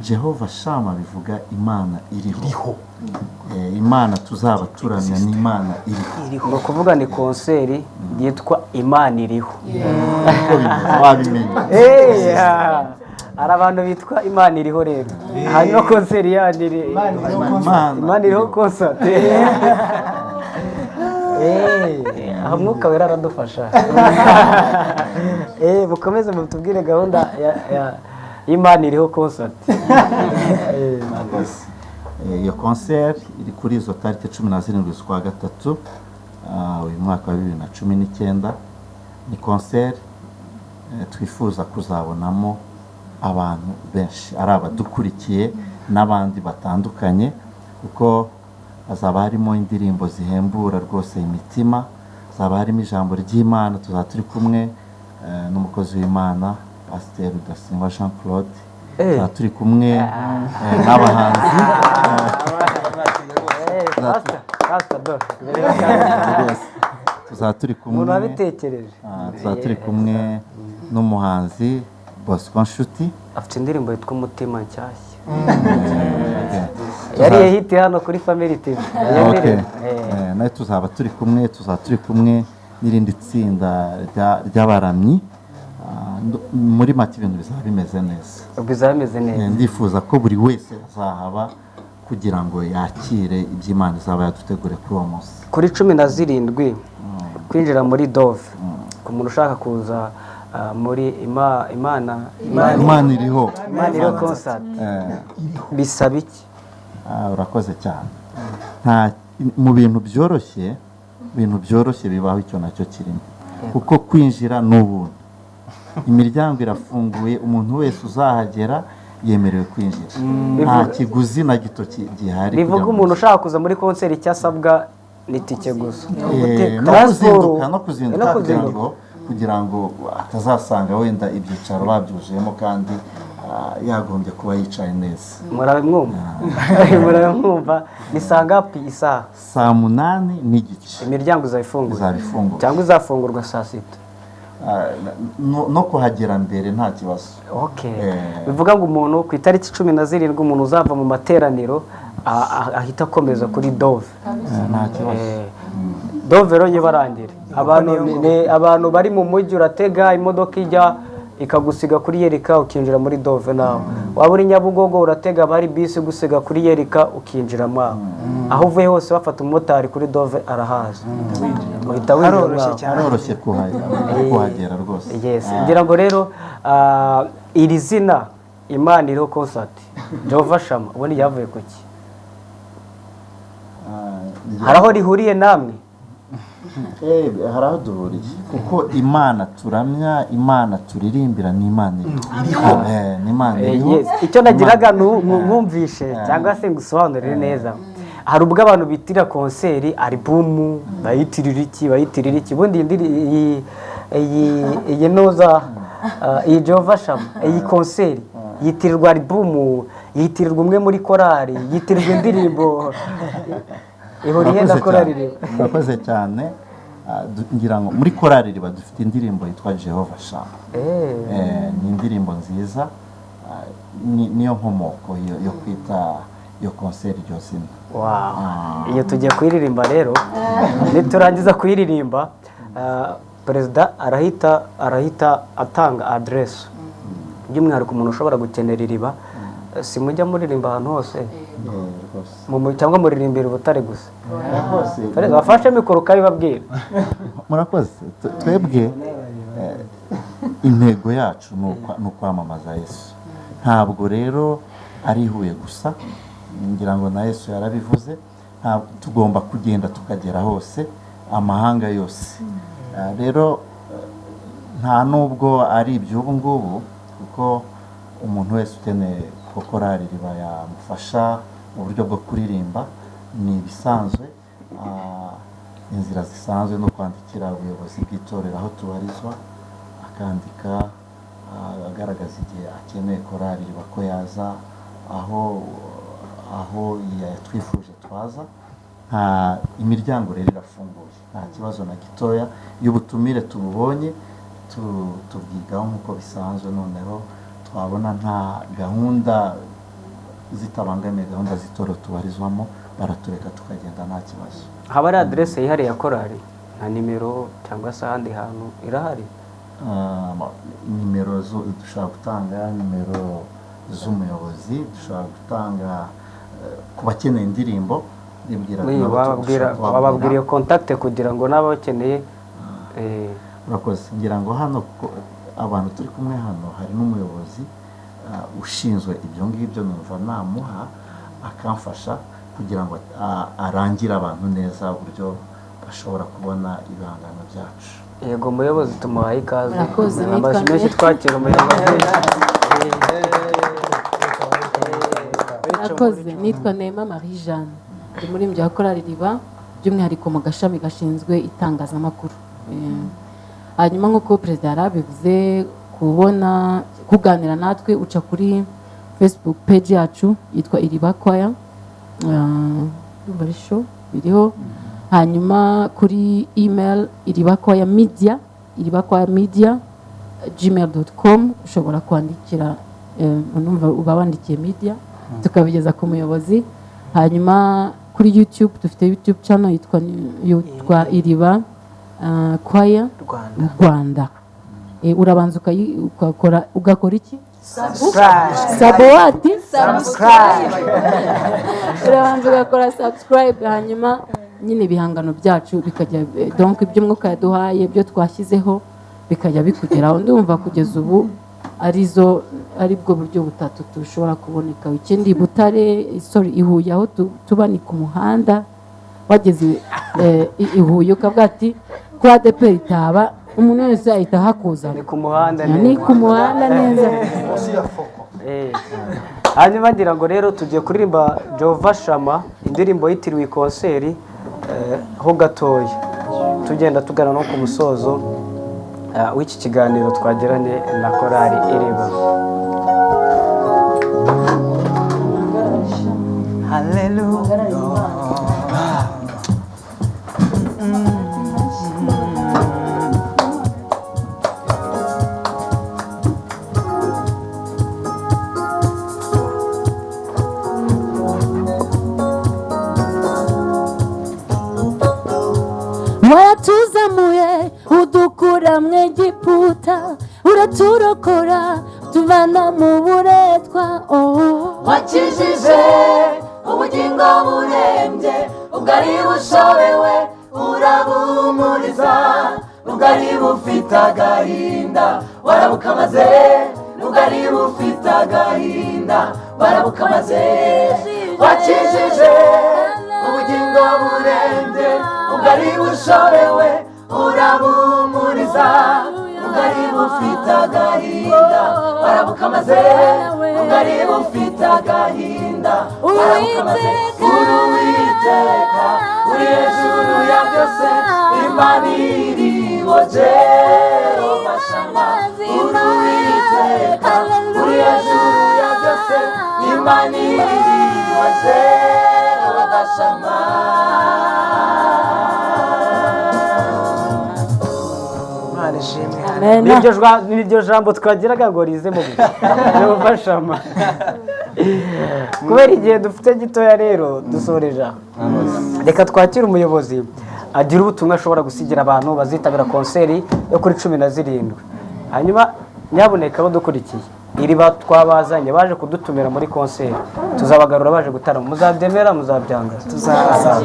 Jehovah Shammah bivuga Imana iriho. Imana tuzaba turamya ni Imana iriho.
Ni ukuvuga ni concert yitwa Imana iriho.
Uko bimeze wabimenye.
Hari abantu bitwa Imana iriho rero. Hanyuma concert yanyu iri Imana iriho concert. Aho Mwuka Wera aradufasha. Mukomeze mutubwire gahunda y'Imana iriho concert.
Iyo concert iri kuri izo tariki 17 z'ukwa gatatu, uyu mwaka wa 2019. Ni concert twifuza kuzabonamo abantu benshi, ari abadukurikiye n'abandi batandukanye, kuko hazaba harimo indirimbo zihembura rwose imitima, hazaba harimo ijambo ry'Imana. Tuzaba turi kumwe n'umukozi w'Imana Pasiteri Rudasingwa Jean Claude. Tuzaba turi kumwe n'abahanzi.
Pastor, dore.
Tuzaba turi kumwe
Umuntu wabitekereje.
Tuzaba turi kumwe n'umuhanzi Bosco Nshuti.
Afite indirimbo yitwa Umutima nshyashya. Yariye hit hano kuri Family TV. Iyo ndirimbo.
Nawe tuzaba turi kumwe, tuzaba turi kumwe n'irindi tsinda ry'abaramyi. Muri make ibintu bizaba bimeze neza.
Bizaba bimeze neza.
Ndifuza ko buri wese azahaba kugira ngo yakire iby'Imana izaba yadutegure kuri uwo munsi.
Kuri 17 kwinjira muri Dove, ku muntu ushaka kuza muri Imana
Imana iriho.
Imana iriho concert, bisaba iki?
Urakoze cyane. Nta mu bintu byoroshye bintu byoroshye bibaho icyo nacyo kirimo, kuko kwinjira ni ubuntu, imiryango irafunguye, umuntu wese uzahagera yemerewe kwinjira, nta kiguzi na gito gihari.
Bivuga
kugira ngo
umuntu ushaka kuza muri konseri icyo asabwa ni tike gusa.
No
Transport,
kuzinduka, no kuzinduka
no
kugira
kuzinduka.
ngo kugira ngo atazasanga wenda ibyicaro babyuzuyemo kandi yagombye kuba yicaye neza.
Murabimwumva, murabimwumva. Ni saa ngapi isaha?
Saa 8:30.
Imiryango izaba ifunguye?
Izaba ifunguye.
Cyangwa izafungurwa saa 6?
No kuhagera mbere nta kibazo.
Okay. Bivuga ngo umuntu ku itariki 17, umuntu uzava mu materaniro ahita akomeza kuri Dove.
Nta kibazo.
Dove rero nyibarangire abantu, ni abantu bari mu mujyi, uratega imodoka ijya ikagusiga kuri Yerika, ukinjira muri Dove. Nawe waba uri Nyabugogo, uratega abari bisi igusiga kuri Yerika, ukinjiramo. Aho aho uvuye hose bafata umumotari kuri Dove arahaza, uhita winjira
Haroroshye
mwaho.
cyane.
Haroroshye kuhagera rwose.
Yes, ngira ngo rero iri zina Imana iriho concert, Jehova Shama, ubundi ryavuye ku ki? Hari aho rihuriye namwe?
Hari aho duhuriye, kuko Imana turamya, Imana turirimbira ni Imana iriho. Ni Imana iriho.
Yes. Icyo nagiraga mwumvishe cyangwa se ngusobanurire neza, hari ubwo abantu bitira konseri album, bayitirira iki, bayitirira iki. Ubundi iyi nuza, iyi Jehova Shama, iyi konseri yitirirwa album, yitirirwa umwe muri korali, yitirirwa indirimbo, ihuriye na
Murakoze
korali
cyane.
rero?
Murakoze cyane. Ngira ngo muri korali riba dufite indirimbo yitwa Jehova Shama. Ni indirimbo nziza, niyo nkomoko yo kwita iyo konseri iryo zina.
Wow. Iyo tugiye kuyiririmba rero, niturangiza kuyiririmba, perezida arahita atanga aderesi, by'umwihariko umuntu ushobora gukenera iriba. Si mujya muririmba ahantu hose?
Rwose.
Cyangwa muririmbira i Butare gusa?
Rwose.
Perezida wafashe mikoro ukabibabwira.
Murakoze. Twebwe intego yacu ni ukwamamaza Yesu. Ntabwo rero ari i Huye gusa, ngira ngo na Yesu yarabivuze, tugomba kugenda tukagera hose, amahanga yose. Rero nta nubwo ari iby'ubu ngubu, kuko umuntu wese ukeneye ko korali riba yamufasha mu buryo bwo kuririmba ni ibisanzwe. Inzira zisanzwe no kwandikira ubuyobozi bw'itorero aho tubarizwa, akandika agaragaza igihe akeneye korali riba ko yaza, aho yatwifuje twaza. Nta imiryango rero irafunguye, nta kibazo na gitoya. Iyo ubutumire tububonye tubwigaho nk'uko bisanzwe, noneho twabona nta gahunda zitabangamiye gahunda z'itorero tubarizwamo, baratureka tukagenda nta kibazo.
Haba hari aderese yihariye ya korali, nka nimero cyangwa se ahandi hantu irahari?
Nimero dushobora gutanga nimero z'umuyobozi, dushobora gutanga ku bakeneye indirimbo, ndibwira
Oui,
nabo
wababwira
dushobora kubabwira.
Wababwira iyo contact kugira ngo n'abakeneye
Urakoze. Ngira ngo hano kuko abantu turi kumwe hano hari n'umuyobozi ushinzwe ibyo ngibyo, numva namuha akamfasha kugira ngo arangire abantu neza uburyo bashobora kubona ibihangano byacu.
Yego, umuyobozi tumuhaye ikaze.
Murakoze, nitwa
Amashyi menshi twakira umuyobozi.
Murakoze, nitwa Neema Marie Jeanne, ndi muri wa korali Riba, by'umwihariko mu gashami gashinzwe itangazamakuru. Hanyuma nk'uko perezida yarabivuze, kubona kuganira natwe uca kuri Facebook page yacu yitwa Iriba Choir, ndumva ari show biriho. Hanyuma kuri email iriba choir media, iriba choir media gmail.com, ushobora kwandikira, numva uba wandikiye media tukabigeza ku muyobozi. Hanyuma kuri YouTube dufite YouTube channel yitwa Iriba Choir
Rwanda.
Rwanda. Urabanza ugakora iki?
Subscribe.
Sabowati.
Subscribe.
Urabanza ugakora subscribe, hanyuma nyine ibihangano byacu bikajya, donc iby'umwuka yaduhaye, ibyo twashyizeho bikajya bikugeraho. Ndumva kugeza ubu arizo aribwo buryo butatu dushobora kuboneka. Ikindi, Butare, sorry, i Huye aho tuba ni ku muhanda wageze I Huye ukavuga ati kuri ADEPR Taba, umuntu wese ahita ahakuzana.
Ni ku muhanda.
Ni ku muhanda neza.
Hanyuma ngira ngo rero tugiye kuririmba Jehova Shama, indirimbo yitiriwe konseri, ho gatoya tugenda tugana no ku musozo w'iki kiganiro twagiranye na korali Iriba.
Waratuzamuye udukura mu Egiputa, uraturokora tuvana mu buretwa.
Wakijije ubugingo burembye, ubwari bushobewe urabumuriza, ubwari bufite agahinda warabukamaze, ubwari bufite agahinda warabukamaze. Wakijije ubugingo burembye, ubwari bushobewe urabumuriza, ubwari bufite agahinda warabukamaze, ubwari bufite agahinda warabukamaze. Uruwiteka uri hejuru ya byose, Imana iriho Jehova Shama. Uruwiteka uri hejuru ya byose, Imana iriho Jehova Shama.
Niryo jambo twagiraga ngo rize mu Jehova Shama. Kubera igihe dufite gitoya rero dusoreje, reka twakire umuyobozi agira ubutumwa ashobora gusigira abantu bazitabira konseri yo kuri 17. Hanyuma nyabuneka abo dukurikiye Iriba twabazanye baje kudutumira muri konseri, tuzabagarura baje gutarama. Muzabyemera muzabyanga?
Tuzaza.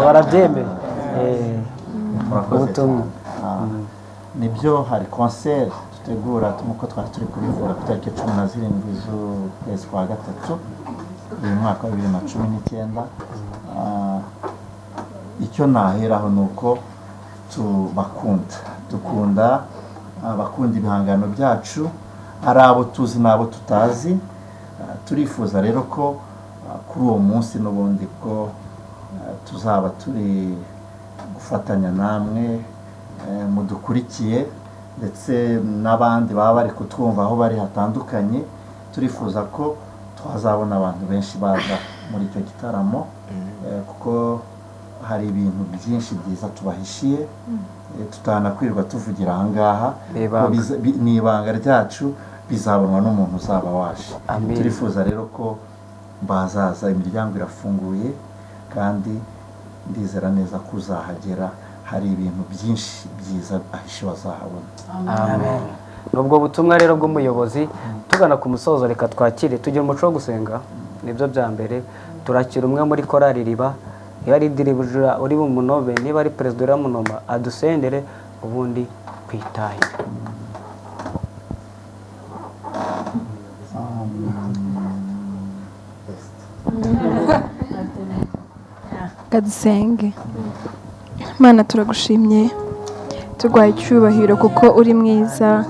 Barabyemeye. Ubutumwa
nibyo, hari konseri dutegura nk'uko twari turi kubivuga ku itariki 17 z'ukwezi kwa gatatu uyu mwaka wa 2019. Icyo naheraho ni uko tubakunda, dukunda abakunda ibihangano byacu, ari abo tuzi n'abo tutazi. Turifuza rero ko kuri uwo munsi n'ubundi ko tuzaba turi gufatanya namwe mudukurikiye ndetse n'abandi baba bari kutwumva aho bari hatandukanye. Turifuza ko twazabona abantu benshi baza muri icyo gitaramo, kuko hari ibintu byinshi byiza tubahishiye tutanakwirwa tuvugira aha ngaha, ni ibanga ryacu, bizabonwa n'umuntu uzaba waje. Turifuza rero ko bazaza, imiryango irafunguye kandi ndizera neza ko uzahagera hari ibintu byinshi byiza ahishe bazahabona.
Amen. Nubwo butumwa rero bw'umuyobozi tugana ku musozo, reka twakire tujye umuco wo gusenga, nibyo bya mbere. Turakira umwe muri korali Iriba, niba ari diribujura uri bumunobe, niba ari perezida uramunoma, adusendere ubundi twitahe.
Kadusenge. Mana turagushimye, tuguhaye icyubahiro kuko uri mwiza,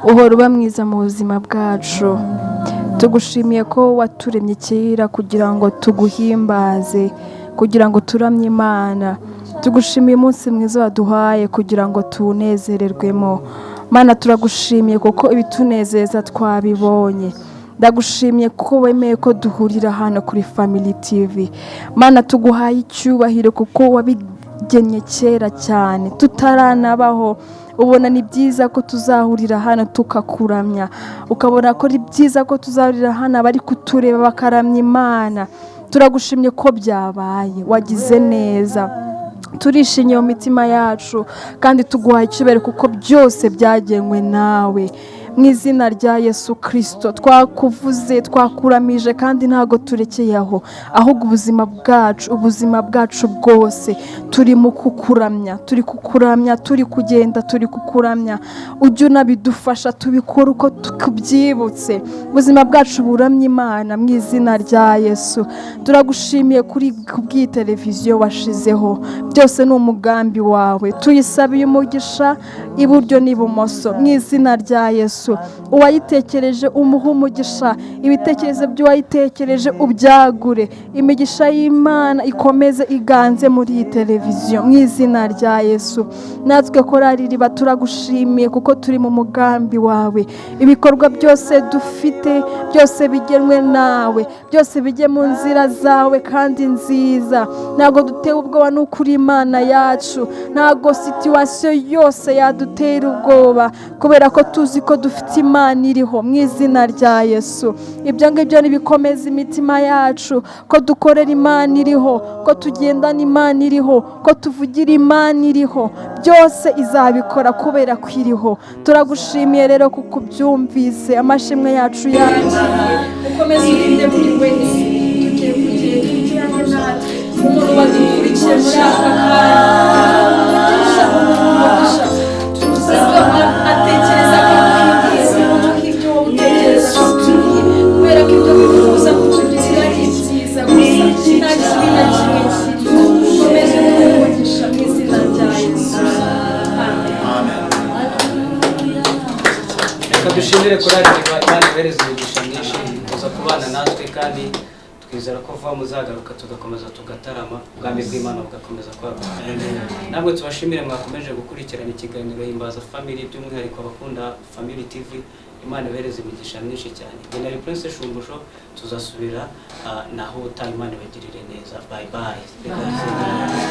uhora uba mwiza mu buzima bwacu. Tugushimiye ko waturemye kera kugira ngo tuguhimbaze, kugira ngo turamye Imana. Tugushimiye umunsi mwiza waduhaye kugira ngo tunezererwemo. Mana turagushimiye kuko ibitunezeza twabibonye. Ndagushimiye kuko wemeye ko duhurira hano kuri Family TV. Mana tuguhaye icyubahiro kuko wabigennye kera cyane tutaranabaho. Ubona ni byiza ko tuzahurira hano tukakuramya, ukabona ko ari byiza ko tuzahurira hano abari kutureba bakaramya Imana. Turagushimye ko byabaye, wagize neza. Turishimye mu mitima yacu kandi tuguhaye icyubahiro kuko byose byagenwe nawe. Mu izina rya Yesu Kirisito twakuvuze, twakuramije, kandi ntabwo turekeye aho, ahubwo ubuzima bwacu bwose turi mu kukuramya, turi kukuramya, turi kugenda, turi kukuramya. Ujye unabidufasha tubikore uko tukubyibutse. Ubuzima bwacu buramye Imana mu izina rya Yesu. Turagushimiye kuri kubw'iyi televiziyo washizeho, byose ni umugambi wawe. Tuyisabiye umugisha iburyo n'ibumoso mu izina rya Yesu. Uwayitekereje umuhe umugisha, ibitekerezo by'uwayitekereje ubyagure, imigisha y'Imana ikomeze iganze muri iyi televiziyo mu izina rya Yesu. Natwe korali Iriba turagushimiye kuko turi mu mugambi wawe. Ibikorwa byose dufite byose bigenwe nawe, byose bijye mu nzira zawe kandi nziza. Ntabwo dutewe ubwoba n'ukuri Imana yacu, ntabwo situwasiyo yose yadutera ubwoba, kubera ko tuzi ko dufite Imana iriho mu izina rya Yesu. Ibyo ngibyo nibikomeza imitima yacu, ko dukorera Imana iriho, ko tugendana Imana iriho, ko tuvugira Imana iriho. Byose izabikora kubera ko iriho. Turagushimiye rero kuko ubyumvise. Amashimwe yacu yakiriye, ukomeze urinde buri wese. Tugiye kugenda ugirane natwe, umuntu wadukurikiye muri aka kanya, umugisha atekereza ko akwiriye, umuha ibyo wowe utekereza ko akwiriye, kubera ko ibyo wifuza kutugirira ari byiza gusa, nta kibi na kimwe kirimo. Ukomeze uduhe umugisha mu izina rya Yesu. Amen.
Reka dushimire korali Iriba, Imana ibahereze imigisha myinshi kuza kubana natwe, kandi twizera ko vuba muzagaruka tugakomeza tugatarama, ubwami bw'Imana bugakomeza kwaguka. Namwe tubashimire mwakomeje gukurikirana ikiganiro Himbaza Family, by'umwihariko abakunda Family TV. Imana ibahereze imigisha myinshi cyane. Njye nari Prince Shumbusho, tuzasubira naho utaha. Imana ibagirire neza. Bye bye. Reka dusengere.